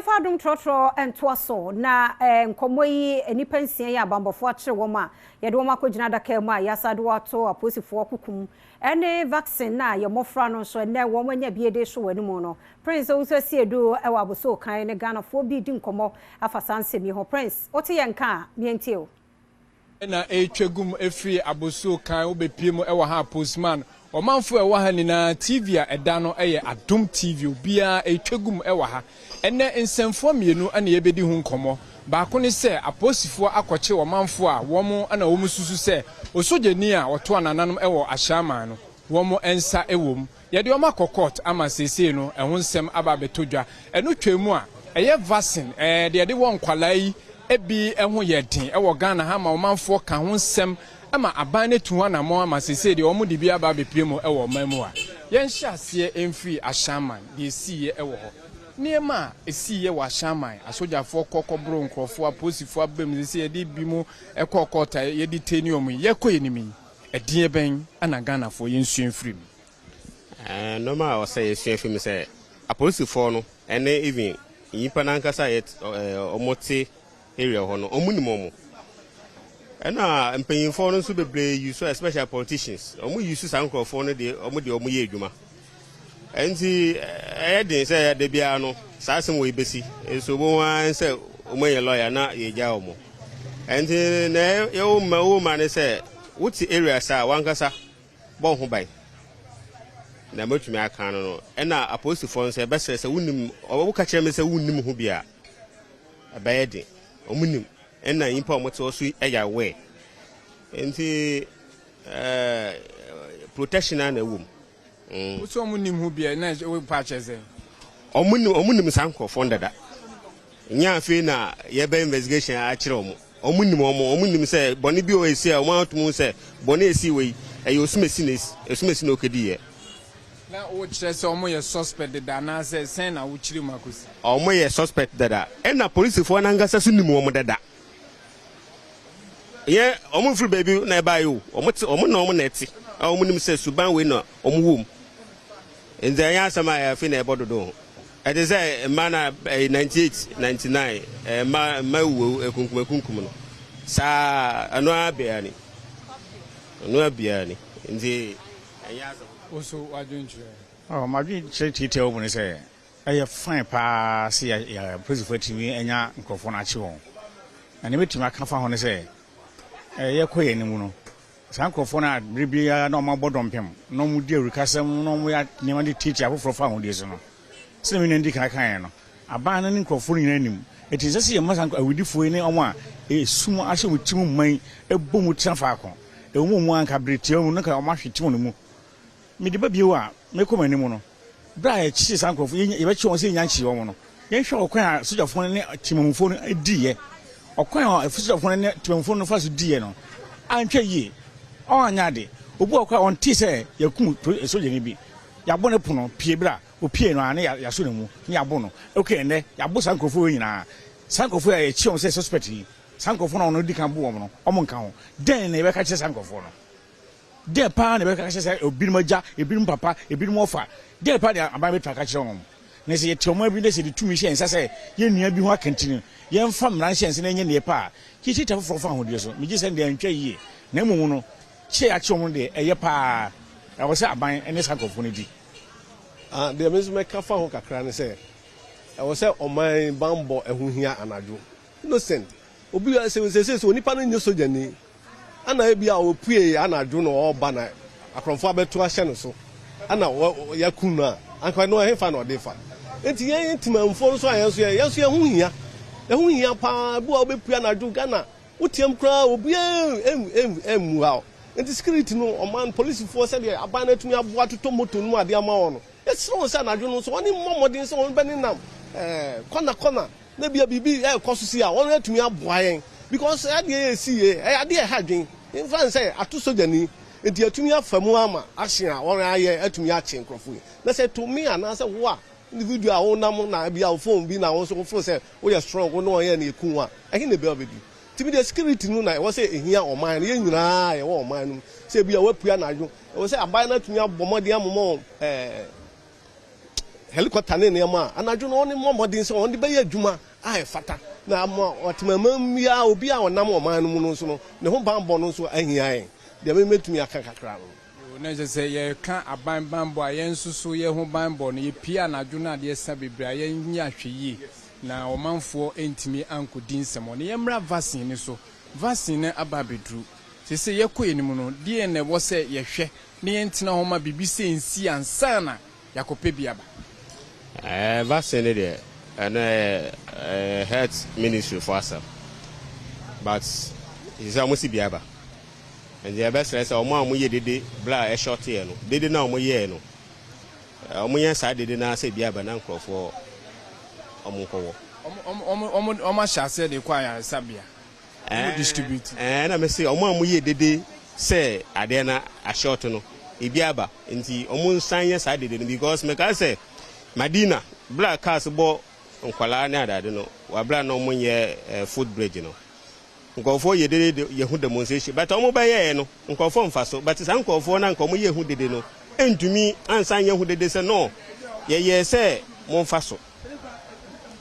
Yɛmfa Adom Trɔtrɔ ntoa so na nkɔmmɔ yi. Nnipa 6 yi a abanbɔfoɔ akyere wɔn a yɛde wɔn akɔgyina adaka mu a yɛasa de wɔato apolisifoɔ kukum ne vaccine na yɛ mmɔfra no nso ɛnɛ wɔn anya bie de so wɔ anim no. Prince Owusu Asiedu wɔ Abossey Okai ne Ghanafoɔ bi di nkɔmmɔ afa saa nsɛm yi ho. Prince, wote yɛn ka a, miɛntie o. Na ɛretwa gum efiri Abossey Okai wobɛpie mu ɛwɔ ha Postman ɔmanfo a ɛwɔ ha nyinaa. TV a ɛda no ɛyɛ Adom TV. Obiara ɛretwa gum ɛwɔ ha. Ɛnɛ nsɛmfoɔ mmienu ɛna yɛbɛdi ho nkɔmmɔ. Baako ne sɛ apolisifoɔ akɔkye ɔmanfo a wɔn ɛna wɔn susu sɛ osogyani a ɔto anananom ɛwɔ Ahyɛaman no wɔn nsa ɛwɔ mu. Yɛde wɔn akɔ court ama seesei no ɛho nsɛm aba abɛtɔ dwa. Ɛno twɛ mu a ɛyɛ vaccine deɛ yɛde wɔ nkwalaa yi ebi ɛho yɛ den ɛwɔ Ghana ha ma ɔmanfoɔ ka ho nsɛm ama aban no tu ho anammɔn ama seesei deɛ wɔn de bi aba abɛpie mu ɛwɔ ɔman mu a yɛnhyɛ aseɛ mfiri Ahyɛnman deɛ esiiɛ ɛwɔ hɔ. Nneɛma a esiiɛ wɔ Ahyɛnman, asogyafoɔ kɔkɔboro nkurɔfoɔ, apolisifoɔ aba mu, seesei yɛde bi mu ɛkɔ court a yɛde te ne wɔn yi yɛkɔ yɛn nim yi, ɛdeɛ bɛn ɛna Ghanafoɔ yɛnsua mfiri mu? Nneɛma a ɔsɛ yɛsua firi mu sɛ apolisifoɔ no ɛne even nyimpa n'ankasa yɛ ɔmo te area hɔ no, ɔmo nim ɔmo, ɛna mpanyinfoɔ no nso bebree use, especially politicians, ɔmo use saa nkurɔfoɔ no de ɔmo de ɔmo yɛ adwuma. Nti ɛyɛ den sɛ ɛda biara no saa asɛm wɔ yi bɛsi nso wɔn ara sɛ ɔmo yɛ lawyer na yɛgya ɔmo. Nti na yɛwɔ mma wɔ mma ne sɛ wote area saa wankasa bɔ ho ban na mɛtumi aka no. Ɛna apolisifoɔ nso ɛbɛsrɛ sɛ wonim woka kyerɛ me sɛ wonnim ho bi a ɛbɛyɛ den. Ɔmo nim, ɛna nyimpa a ɔmo te hɔ so ɛyɛ aware, nti protection a na ɛwɔ mu. Wosi ɔmo nim ho bi a na wo pa kyerɛ sɛ Ɔmo nim saa nkurɔfoɔ no dada. Nyɛ afei na yɛbɛ investigation akyerɛ ɔmo. Ɔmo nim ɔmo, ɔmo nim sɛ bɔne bi wɔ esi a ɔmo atum sɛ bɔne esi wɔ yi ɛyɛ osumesi na esi osumesi na okedi yɛ. Na wokyerɛ sɛ ɔmo yɛ suspect deda anaasɛ sɛn na wokyerɛ mu akɔsi? Ɔmo yɛ suspect dada, ɛna polisifoɔ n'ankasa so nim wɔn dada. Yɛ ɔmo nfiri baabi na ɛbaa yi o, ɔmo te ɔmo na ɔmo na ɛte a ɔmo nim sɛ suban wei na ɔmo wɔ mu. Nti ɛnyɛ asɛm a afei na ɛbɔ dodo ho. Ɛte sɛ mmaa na ɛyɛ 98, 99 mmaa ewu ekunkum ekunkum no saa, ɛno ara bea ni, ɛno ara bea ni, nti ɛnyɛ asɛm. Woso wadwenkyerɛ? Ɔ madwen kyerɛ tietia wɔ mu ne sɛ ɛyɛ fine paa sɛ yɛ polisifoɔ atumi anya nkurɔfoɔ no akye wɔn, na ne mɛtumi aka fa ho ne sɛ yɛkɔ yɛn anim no, saa nkurɔfoɔ no a bere biara na ɔmo abɔ dɔmpem na ɔmo di awurikasɛm na ɔmo yɛ nneɛma de tietia afoforɔ fa ahodie so no, sɛdeɛ me nua di kan kaeɛ no, aban no ne nkurɔfoɔ no nyinaa nim. Ɛti nsɛ sɛ yɛma saa awudifoɔ yi ne ɔmo a esum ahyɛ wɔn ti mu man ɛbɔ mu tena faako. Ɛwɔ mu anka bere tia mu no ka ɔmo ahwe te wɔn mu. Mede ba bio a mekɔ m'anim no, berɛ a yɛkyee saa nkurɔfoɔ, yɛbɛkye wɔn sɛ yɛnya nkyee wɔn no, yɛnhwɛ ɔkwan a sogyafoɔ no ne temamufoɔ no diiɛ. Ɔkwan a sogyafoɔ no ne temamufoɔ no fa so diiɛ no antwa yie, ɔanyɛ ade. Obi wɔ kɔ a ɔnte sɛ yɛkum sogyani bi, yɛabɔ ne pono pie berɛ a opie no a ne yɛaso ne mu ne yɛabo no. Okay, ɛnnɛ yɛabo saa nkurɔfoɔ yi nyinaa, saa nkurɔfoɔ yi a yɛkye wɔn sɛ suspect yi, saa nkurɔfoɔ no a ɔno di kan bo wɔn no, ɔmo nka ho. Dɛn na yɛbɛka kyerɛ saa nkurɔfoɔ no? Dɛn paa na yɛbɛka kyerɛ sɛ ebinom agya, ebinom papa, ebinom ɔfa? Dɛn paa na aban bɛtumi aka kyerɛ wɔn? Na sɛ yɛte ɔman bi na sɛ yɛde tumi hyɛ nsa sɛ yɛn nua bi ho akɛntini no, yɛmfa mmara nhyɛ nsa na ɛnyɛ neɛ pa a kyikyita foforɔ fa ahodie so. Megye sɛ deɛ ntwa yie, na mmom no kyɛ akye wɔn deɛ ɛyɛ paa. Ɛwɔ sɛ aban ne saa nkurɔfoɔ no di. Deɛ me nso mɛka fa ho kakra ne sɛ ɛwɔ sɛ ɔman banbɔ ɛho hia. Anadwo innocent obi sɛ onipa no nyɛ sogyani ana ebi a opue anadwo na ɔreba na akorɔmfoɔ abɛto ahyɛ no so ana yɛkum no a, anka no ɛhefa na ɔde fa? Nti yɛn ntemanfoɔ nso a yɛn nso yɛn ho hia, ɛho hia paa. Bi a wobɛpue anadwo Ghana wotiam koraa obiara ɛmmu ha. Nti security no, ɔman polisifoɔ, sɛdeɛ aban no atumi aboa totɔ moto no mu adeɛ ama wɔn no, yɛsrɛ wɔn sɛ anadwo no nso wɔne mmɔ mmɔden sɛ wɔn bɛne nam kɔna kɔna na bia biribi ɛrekɔ so si a wɔn atumi aboa yɛn, because adeɛ yɛ esi yie, ɛyɛ adeɛ ɛha dwen nfa sɛ ato sogyani nti atumi afa mu ama ahye a wɔn ayɛ atumi akye nkurɔfoɔ yi. Na sɛ to me anaasɛ wo a individual a wonam na bia wo phone bi na wo nso wofo sɛ woyɛ strong wo ne wɔn yɛ na eku a, ɛhe na ebi abɛdi? Tìmi deɛ security no na ɛwɔ sɛ ehia ɔman no, yɛn nyinaa yɛwɔ ɔman no mu sɛ ebi a wapue anadwo, ɛwɔ sɛ aban no atumi abɔ mmɔden amomɔ wɔn. helicopter ne nneɛma a, anadwo no wɔn mmɔ mmɔden sɛ wɔn de bɛyɛ adwuma a ɛfata na ama ɔtemaman biara, obi a ɔnam ɔman no mu no nso no, ne ho banbɔ no nso ahia yɛn. Deɛ mɛtumi aka kakra no. Na kyerɛ sɛ yɛka aban banbɔ a, yɛn nso so yɛn ho banbɔ no, yɛpue anadwo no adeɛ sa bebree a, yɛnyɛ ahwɛyie na ɔmanfoɔ ntumi ankɔdi nsɛm. Na yɛmmra vaccine no so. Vaccine no aba abɛduru. Seesei yɛkɔ yɛn anim no, deɛn na ɛwɔ sɛ yɛhwɛ na yɛntena hɔ ma biribi sɛ nsi ansa na yɛakɔpɛ bi aba? Vaccine no deɛ, ɛno yɛ health ministry fo asɛm, but sɛ ɔmo si bi aba nti yɛbɛsrɛ sɛ ɔmo a ɔmo yɛ dede bla a ɛhyɔteɛ no, dede no a ɔmo yɛɛ no, ɔmo yɛ saa dede no asɛ bi aba na nkurɔfoɔ ɔmo nkɔwɔ. Ɔmo ahyɛ aseɛ de kɔ ayaresabea, ɔmo distribute. Na mɛ sɛ ɔmo a ɔmo yɛ dede sɛ adeɛ no ahyɔte no, ebi aba nti ɔmo nsan yɛ saa dede no, because mɛka sɛ Madina bla cars bɔ nkwalaa ne adade no wabla na ɔmo nyɛ foot bridge no, nkurɔfoɔ yɛ dede yɛ ho demonstration, but ɔmo bɛyɛɛ no, nkurɔfoɔ mfa so. But saa nkurɔfoɔ na nka ɔmo yɛ ho dede no ntumi ansan yɛ ho dede sɛ no yɛyɛ sɛ momfa so.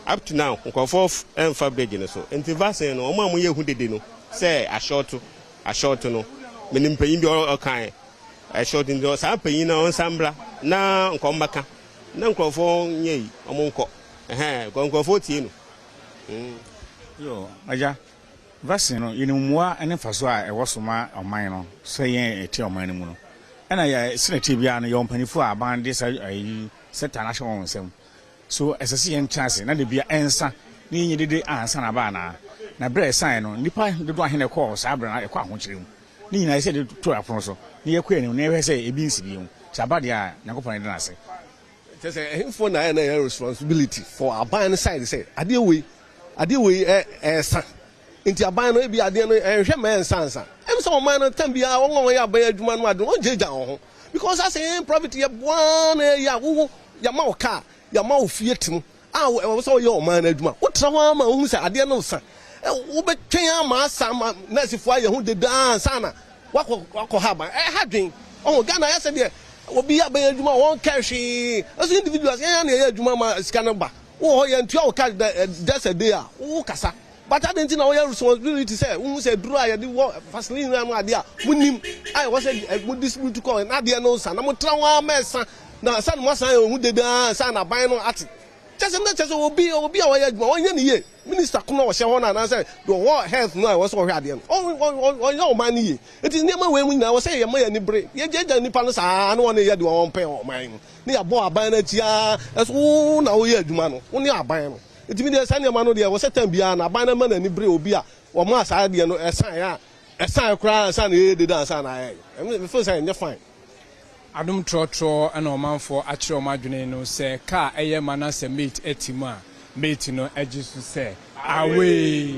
Up to now nkurɔfoɔ mfa bridge no so. Nti vaccine no, ɔmo a mo yɛ ho dede no sɛ ahyɔɔto ahyɔɔto no, menim panyin bi ɔkan ɛhyɔɔto, nti saa panyin no ɔnsan mbra na nka ɔmbɛka na nkurɔfoɔ nyɛ yi, ɔmo nkɔ ɛhɛn nkurɔfoɔ tie no. Yo, agya, vaccine no, yɛnim mmoa ne mfaso a ɛwɔ so ma ɔman no sɛ yɛn ɛte ɔman no mu no. Ɛna yɛ sɛ tie biara no, yɛwɔ mpanimfoɔ a aban de sa ayi sɛta no ahyɛ wɔn nsam. So ɛsɛ sɛ yɛntena ase na de bia ɛnsa na yɛnyɛ dede ansa na aba anaa? Na berɛ a ɛsaeɛ no, nnipa dodoɔ ahe na ɛkɔɔ saa berɛ no ɛkɔ ahokyere mu? Ne nyinaa ɛsɛ de to apono so na yɛkɔ anim na yɛhwɛ sɛ ebi nsi bio. Sɛ aba deɛ a, Nyankopɔn yɛda no ase. Kyerɛ sɛ ɛhemfoɔ na ayɛ na ɛyɛ responsibility for aban no side sɛ adeɛ wei ɛɛsa, nti aban no ebi adeɛ no ɛnhwɛ ma ɛnsa nsa ɛm sɛ ɔman no tam biara wɔn a wɔyɛ aban adwuma no ade wɔn gyegya wɔn ho, because asɛ yɛn private yɛ boa na yɛ a wowo yɛma wo car, yɛma wo fie tem a ɛwɔ sɛ ɔyɛ ɔman no adwuma, wotena hɔ ama wohu sɛ adeɛ no sa, wobɛtwɛn ama asa ama nɛɛsefoɔ ayɛ ho dedaa ansa na wakɔ ha aban. Ɛha dwen ɔho Ghana ayɛ sɛ deɛ obi yɛ aban adwuma a wɔnkɛ hwee. Ɛso individuals yɛn na yɛyɛ adwuma ma sika no ba wowɔ hɔ, yɛntua wo cash just a day a wo kasa. But adi nti na wɔyɛ responsibility sɛ wohu sɛ duro a yɛde wɔ vaseline no adeɛ a monim a ɛwɔ sɛ mo distribute kɔ na adeɛ no sa na motena hɔ ama ɛsa na sa no moasan yɛ ɔhu dedaa sa na aban no ate. Kyɛ sɛ na kyɛ sɛ obi a ɔyɛ adwuma ɔnyɛ ne yie, minister ko na ɔhyɛ hɔ no anaasɛ deɛ ɔwɔ health no a ɛwɔ sɛ ɔhwɛ adeɛ no, ɔnyɛ ɔman no yie. Nti nneɛma wei mu nyinaa wɔ sɛ yɛma yɛn ani bere yɛgyagya nipa no saa na wɔne yɛ deɛ wɔn pɛ ɔman no ne yɛabɔ aban no akyi a ɛso wo na woyɛ adwuma no, wo ne aban no. Nti mi deɛ, saa nneɛma no deɛ, wɔ sɛ time biara na aban no ma n'ani bere obi a wɔn a saa deɛ no ɛsan a ɛsan koraa ansa na yɛyɛ deda ansa na ayɛ ɛmi feel sɛ ɛnyɛ fine. Adom trɔtrɔ ɛna ɔmanfoɔ akyerɛ wɔn adwene no sɛ kaa ɛyɛ ma na sɛ mate ɛte mu a, mate no agye so sɛ away.